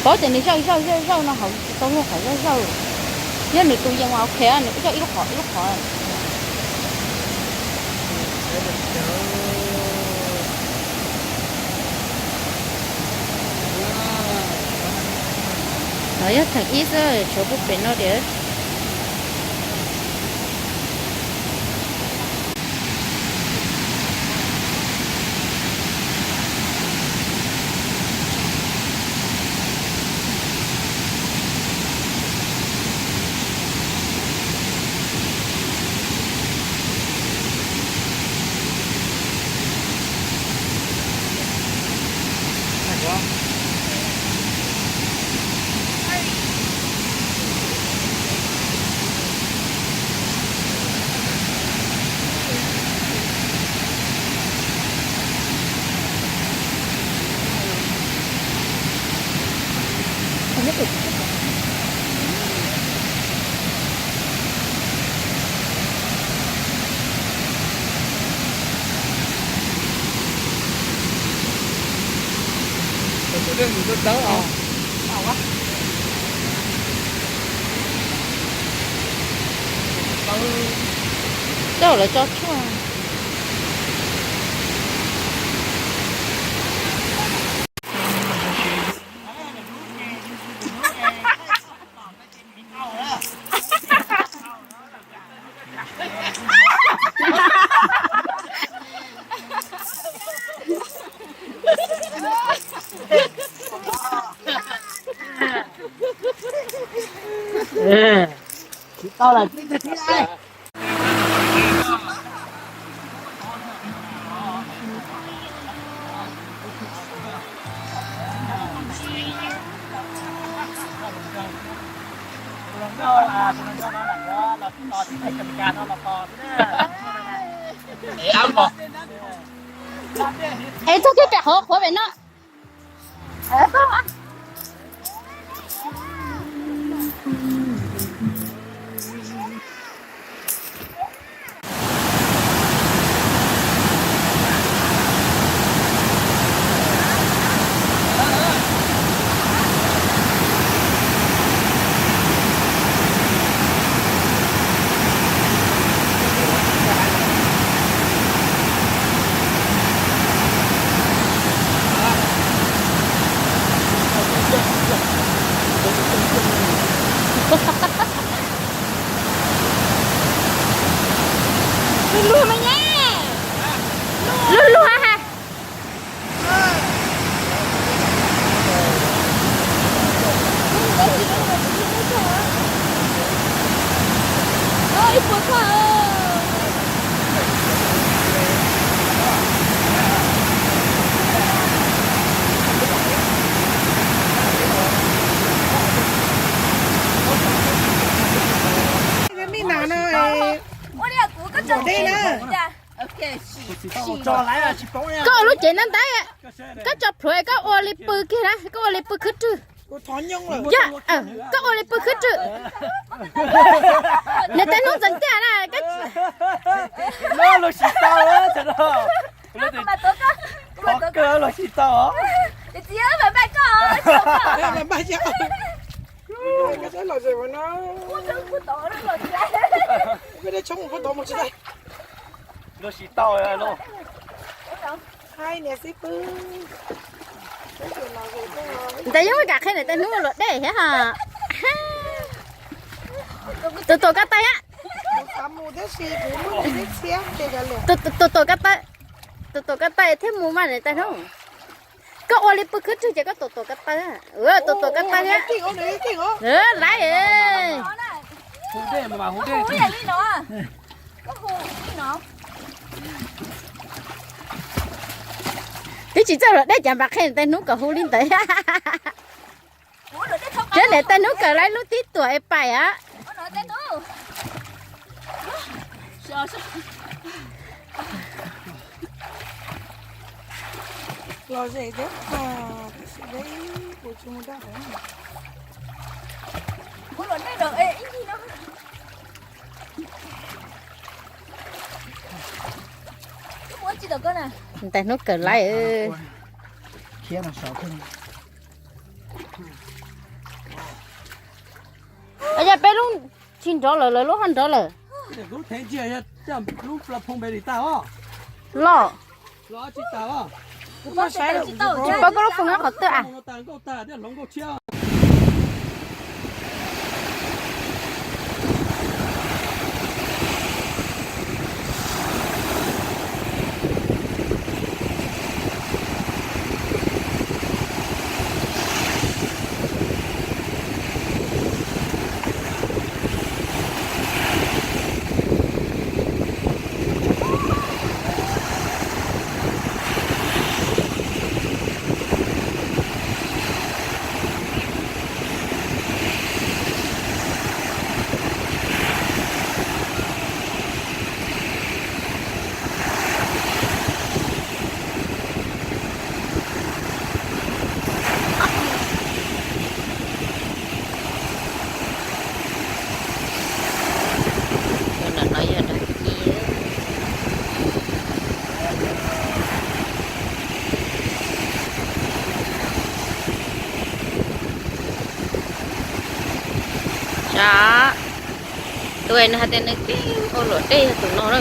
Paub tias nws zauj zauj zauj zauj no hauv tsis tau luag qhov zauj zauj. Yog nws tus yees mas ok, nws zauj ib lub qhov ib lub qhov. No yog theem ib xwb, tshuav puag pem no tiag. Coj lawv tso tshuaj. Tsis tau lawm, tib tug thib lawm. Es txog kiag pem qhov qhuav pem no. Luag luag mas nyab. Luag luag ha. Koj ua lub cev ntab ntab, koj tso plhuav, koj ua li pw kiag na, koj ua li pw khwb rwg. Yog, koj ua li pw khwb rwg. Niam tais hnub ntxeev tiag na. Luag tsis tau. Ntawd yeej muaj kam qhia niam tais hnub luam dej thiab ha. Tus tuam ko taw a. Tus tuam ko taw, tus tuam ko taw thiab mus mas niam tais hnub. Koj ua li pw khwb rwg ces koj tuam tuam ko taw. Tuam tuam ko taw thiab. Laiv. Twb tsis txawj luam dej cas npam qhia niam tais hnub kom hu li ntawd. Cov niam tais hnub kawm laib lub tib tuam es pais a. Niam tais hnub kawm laib. Yog peb lub tsis nrov lawm, lawv lub ho nrov lawm. Loj. Tsis paub koj lub foos nyob qhov twg a. Tus ntawm no yog dab tsi? Sav, tus nws hais tias nws keej ua luam dej yog tus no na.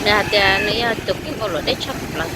Nws hais tias nws yog tus keej ua luam dej tshaj plaws.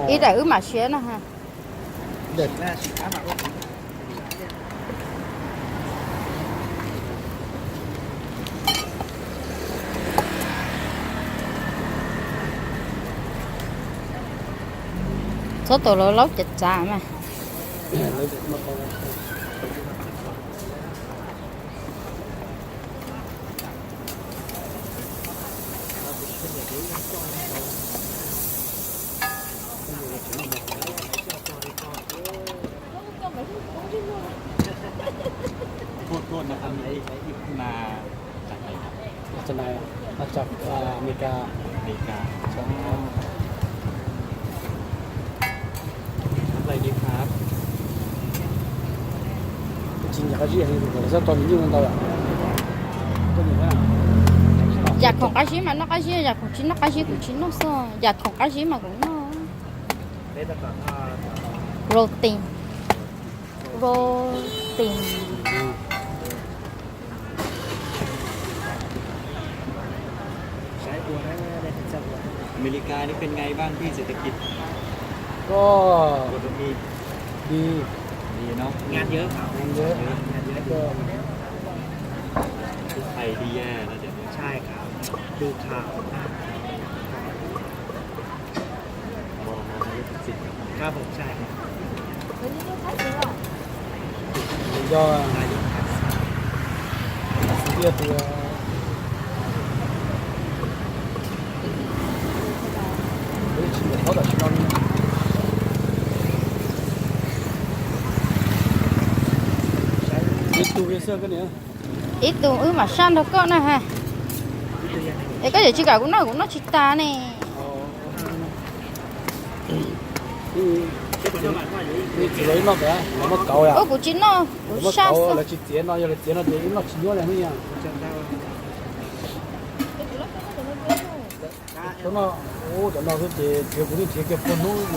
Ib daim wb mam siav no. Txhob tau los laub cav txav mas.โทษโทษนะครับ นี่ไอ้ไอ้ที่มาจากไหนครับ มาจากไหน มาจาก อ่า อเมริกา อเมริกา ใช่ครับ รับอะไรดีครับ Tsis nyiam qab zib heev, txhob tau nws nyuj ntau lawm. Yam khoom qab zib mas noj qab zib, yam khoom tsis noj qab zib kuv tsis noj xwb, yam khoom qab zib mas kuv noj. Roti. Roti. อเมริกานี่เป็นไงบ้างพี่ เศรษฐกิจ ก็ ปกติ ดี ดีเนาะ งานเยอะครับ งานเยอะ งานเยอะ ก็ ไทยที่แย่แล้วเดี๋ยวนี้ ใช่ครับ ดูข่าว ครับผม ใช่ครับ Yog hais tias tus, ib tug wb mam saj nrog koj na ha. Es koj yuav tsis kam kuv noj, kuv noj tsis tas ne. Txiv los ib noj ntawd, lawv muab kauv yom. Kuv tsis noj, kuv sab xwb. Lawv tsis txiav no, yog lawv txiav no ces ib noj tsis nyuaj li ne. Cov no, ub, cov no xwb ces txiav kuv yeej txiav kiag puag hnub.